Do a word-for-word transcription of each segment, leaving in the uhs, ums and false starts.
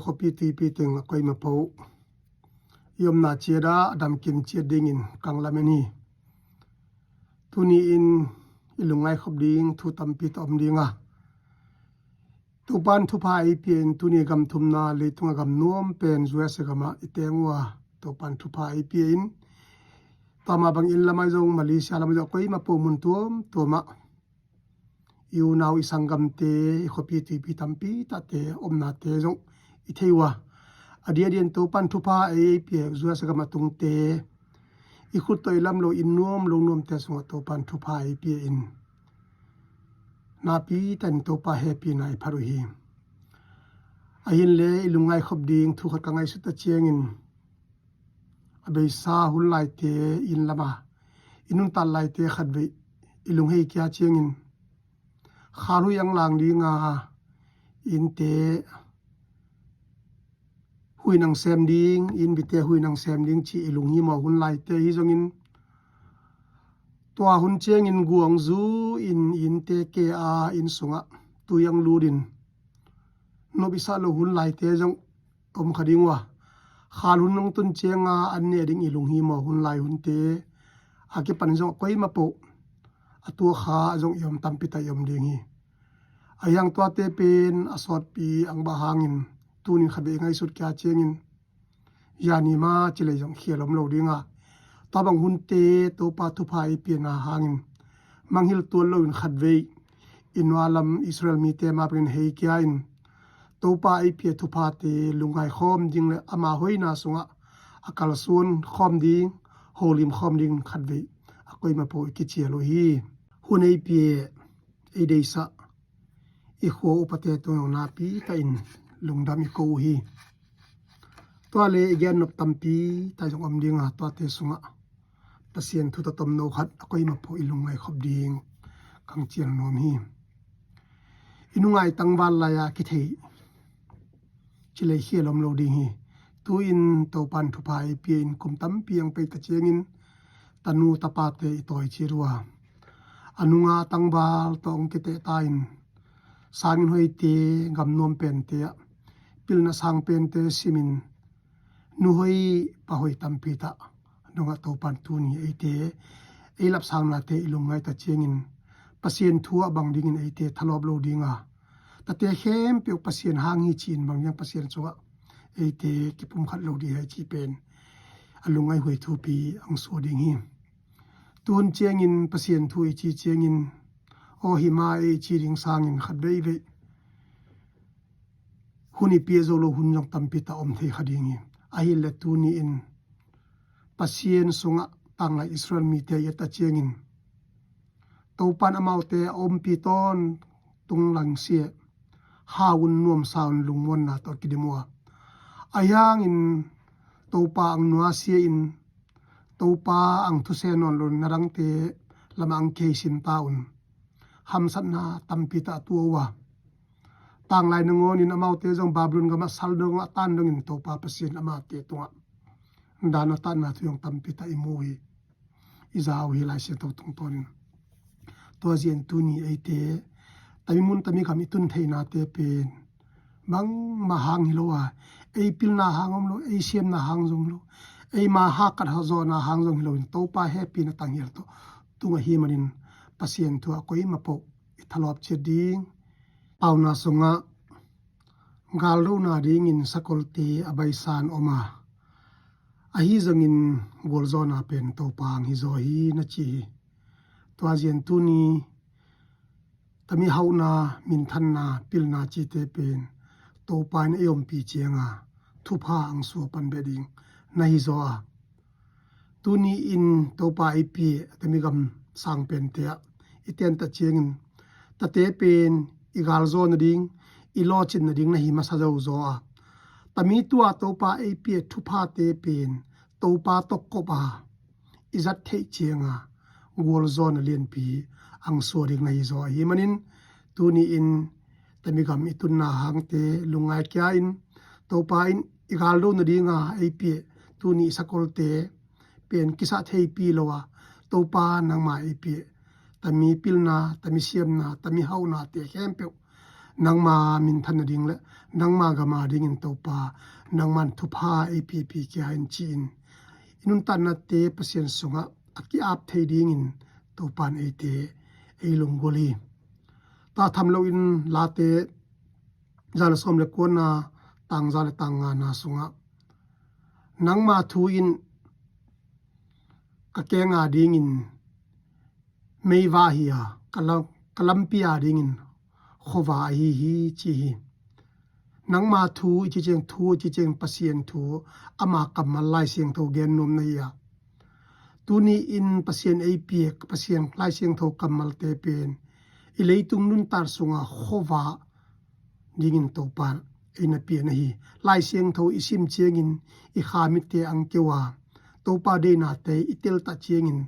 Khuapi tuipi teng a koima po i omna ciat ah a damkim ciat dingin kang lamen hi. Tuni-in i lungngai khop ding thu tampi tawh om ding a, Topan thupha ei pia in tuni gam thumna leitung a gam nuam pen U S A gamah i teng uh a, Topan thupha ei pia in tua mah bang inn lamah zong, Malaysia lamah zong, a koima po mun tuamtuamah i unau i sanggamte, i khuapi tuipi tampi tahte omnate zong i thei uh a, a diakdiakin Topan thupha ei pia, U S A gamah tungte, i khut tawh i lam lo, inn nuam lo nuamte sungah Topan thupha ei pia in napi takin Topa hehpihna i phat uh hi. Ahinle i lungngai khop ding thu khat ka ngaihsut a ciangin, a beisa hun laite inn lama i nuntak laite khatvei i lunghei kia ciangin, khalhui ang lang dinga innte huinang sem ding, innbite huinang sem ding ci i lunghimawh hun laite hi zongin, tua hun ciangin guangzu in innte ke a inn sungah tui ang lutin nop i sah lo hun laite zong om kha ding uh a, khal hun nong tun cianga an neh ding i lunghimawh hun lai hunte a kipan zong a koima po a tuakha a zong i om tampi tak i om ding hi. Ahi hang tuate pen a sawtpi ang bah hangin tunin khatvei ngaihsut kia ciangin, yani ma ci lei zong khial om lo dinga, tua bang hunte Topa thupha ei piana hangin manghil tuan loin khatvei i nualam Israel mite ma bangin hei kia in, Topa ei pia thuphate lungngai khawm ding le ama hoina sungah a kalsuan khawm ding, holim khawm ding khatvei a koima po i kicial uh hi. Hun ei pia ei deisah i khua upate tungah napi takin lungdam i ko uh hi. Tua le i gennop tampi tak zong om dinga, tuate sungah Pasian thu tatomno khat a koima po i lungngai khop ding kang cial nuam hi. I nungai tangval lai-a kithei ci lei khial om lo ding hi. Tu-in Topan thupha ei pia in kum tampi ang pei ta ciangin tanu tapate i tawi ciat uh a, a nunga tangval tawh hong kitehta in, sangin hoite, gam nuam pente ah pilna sang pente simin, nuhoi pahoi tampi tak dongah Topan tuni eite ei lapsangnate i lungngai ta ciangin Pasian thu ah bang dingin eite thalawp lo dinga, tate khempeuh Pasian hang hi ci-in bang ding Pasian sungah eite kipumkhat lo ding hi ci pen a lungngai huai thupi ang sua ding hi. Tuhun ciangin Pasian thu i ci ciangin, aw hi ma ei ci ding sangin khat veivei hun i pia zo lo hun zong tampi tak om thei kha ding hi. Ahi le tuni-in Pasian sungah tanglai Israel mite i et a ciangin Topan amaute a ompi tawntung langsia, hau un, nuamsa un, lungmuanna tawh kidim uh a, ahi hangin Topa ang nuasia in, Topa ang thuse nawn lo in, na dangte lamah ang kihei sim ta un. Hamsatna tampi tak a tuak uh a, tanglai nangawnin amaute zong Babylon gamah sal dong a tan dongin Topa Pasian amate tungah dan a tanna thu zong tampi tak i mu uh hi. I za uh hi Lai Siangtho tungtawnin. Tua zian tuni eite tami mun tami gam i tun theihnate pen bangmah hang hi lo a, ei pilna hang om lo, ei siamna hang zong lo, ei ma hak khat zawhna hang zong hi loin Topa hehpihna tanghial tawh tung ahi manin Pasian thu ah koima po i thalawp ciat ding. Pauna sungah galdona dingin sakolte a baisan om a, ahi zongin gualzawhna pen Topa ang hi zaw hi na ci hi. Tua zian tuni tami hauhna, minthanna, pilna cite pen Topa in ei ompi cianga thupha ang sua pan beh ding na hi zaw a, tuni-in Topa ei pia tami gam sang pente ah i tenta ciangin tate pen i galzaw nading, i lawcin nading na hi masa zo zaw a, tami tua Topa ei pia thuphate pen Topa tawh kop a i zat theih cianga gualzawhna lianpi ang sua ding na hi zaw ahi manin, tuni-in tami gam i tunna hangte lungngai kia in, Topa in i galdo nadinga ei pia tuni i sakolte pen kisah theipi lo a, Topa nangma ei pia tami pilna, tami siamna, tami hauhnate khempeuh nangma minthan nading le nangma gam adingin Topa, nangman thupha ei piapi kia in ci-in i nuntaknate Pasian sungah a ki-ap thei dingin Topan eite ei lunggulh hi. Tha tham loin Late za le sawm le kuana, tang za le tang ngana sungah, nangma thu in ka keng adingin meivah hi a, ka lam, ka lampi adingin khuavah ahi hi ci hi. Nangma thu i ci ciang, thu i ci ciang Pasian thu, ama kammal Lai Siangtho gen nuam na hi a. Tuni in Pasian ei piak, Pasian Lai Siangtho kammalte pen i leitung nuntak sungah khuavah dingin Topa ei na pia na hi. Lai Siangtho i sim ciangin i kha mitte ang keu a, Topa deinate i teltak ciangin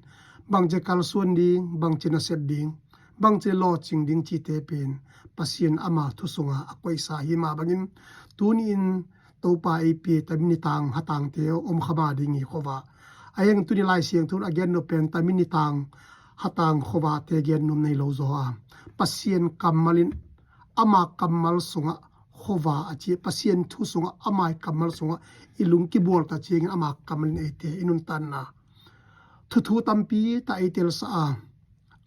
bangci kalsuan ding, bangci nasep ding, bangci lawhcing ding cite pen Pasian ama thu sungah a koihsa hi mah bangin, tuni in Topa ei pia tami nitang hatangte om kha mah ding hi khuavah. A heng tuni Lai Siangtho a gen nop pen tami nitang hatang khuavahte gen nuam na hi lo zaw a, Pasian kammal in ama kammal sungah khuavah a ci, Pasian thu sungah ama kammal sungah i lung kibualtak ciangin ama kammal in eite i nuntakna thuthu tampi tak ei telsa a,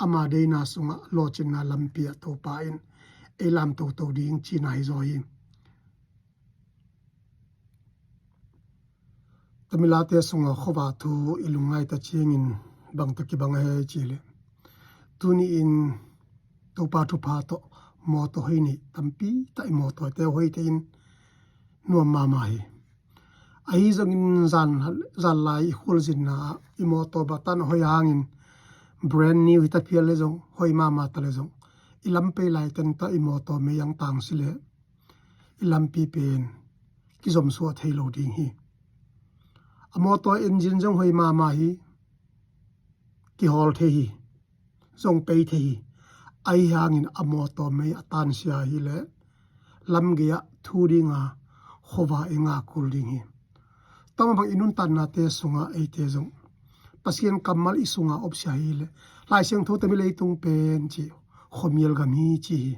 ama deina sungah lawhcinna lampi ah Topa in ei lam toto ding cihna hi zaw hi. Tami Late sungah khuavah thu i lungngaihtak ciangin bang tawh kibang a hei cih leh, tuni in Topa thupha tawh mawtaw hoi ni tampi tak i mawtawte hoi te in nuam mahmah hi. Ahi zongin zan, zan lai i khualzinna ah i mawtaw batan a hoi hangin brand new hi ta phial le zong, hoi mahmah ta le zong, i lam pei lai teng tawh i mawtaw mei ang tang si leh i lampi pen kizomsuah thei lo ding hi. A mawtaw engine zong hoi mahmah hi, kihawl thei hi, zong pei thei hi. Ahi hangin a mawtaw mei a tansia hi leh lamgei ah thu dinga khuavah i ngah kul ding hi. Tua mah bang i nuntaknate sungah eite zong Pasian kammal i sungah omsia hi leh, Lai Siangtho tami leitung pen ci, khuamial gam hi ci hi.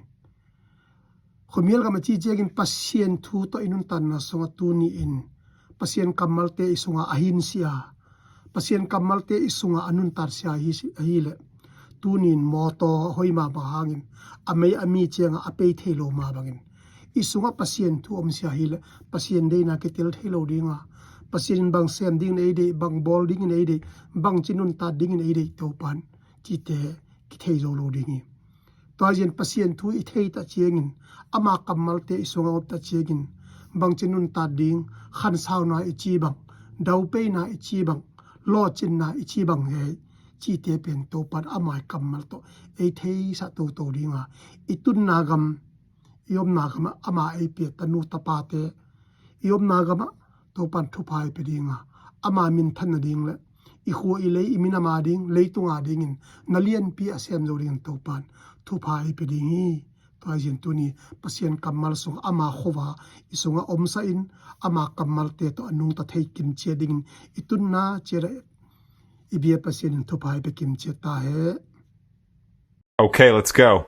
Khuamial gam a ci ciangin Pasian thu tawh i nuntakna sungah tuni in Pasian kammalte i sungah a hinsia, Pasian kammalte i sungah a nuntaksia hi, ahi leh, tuni in mawtaw hoi mahmah hangin a mei a mi ciangah a pei thei lo mah bangin i sungah Pasian thu omsia hi leh Pasian deina kitel thei lo dinga, Pasian in bang sem dingin ei deih, bang bawl dingin ei deih, bangci nuntak dingin ei deih Topan cite kithei zo lo ding hi. Tua hi zin Pasian thu i theitak ciangin, ama kammalte i sungah omtak ciangin, bangci nuntak ding, khansauna i ci bang, daupeina i ci bang, lawhcinna i ci bang hei, cite pen Topan ama kammal tawh ei theisah toto dinga, i tunna gam, i omna gamah ama ei pia tanu tapate i omna gamah Topan thupha ei pia dinga, ama minthan nading le i khua i lei i minam ading, leitung adingin na lianpi a sem zo dingin Topan thupha ei pia ding hi. Tua hi zin tuni Pasian kammal sungah ama khuavah i sungah omsa in, ama kammalte tawh a nungta thei kimciat dingin i tunna ciat ah i bia Pasian in thupha ei pia kimciat ta hen. Okay, let's go.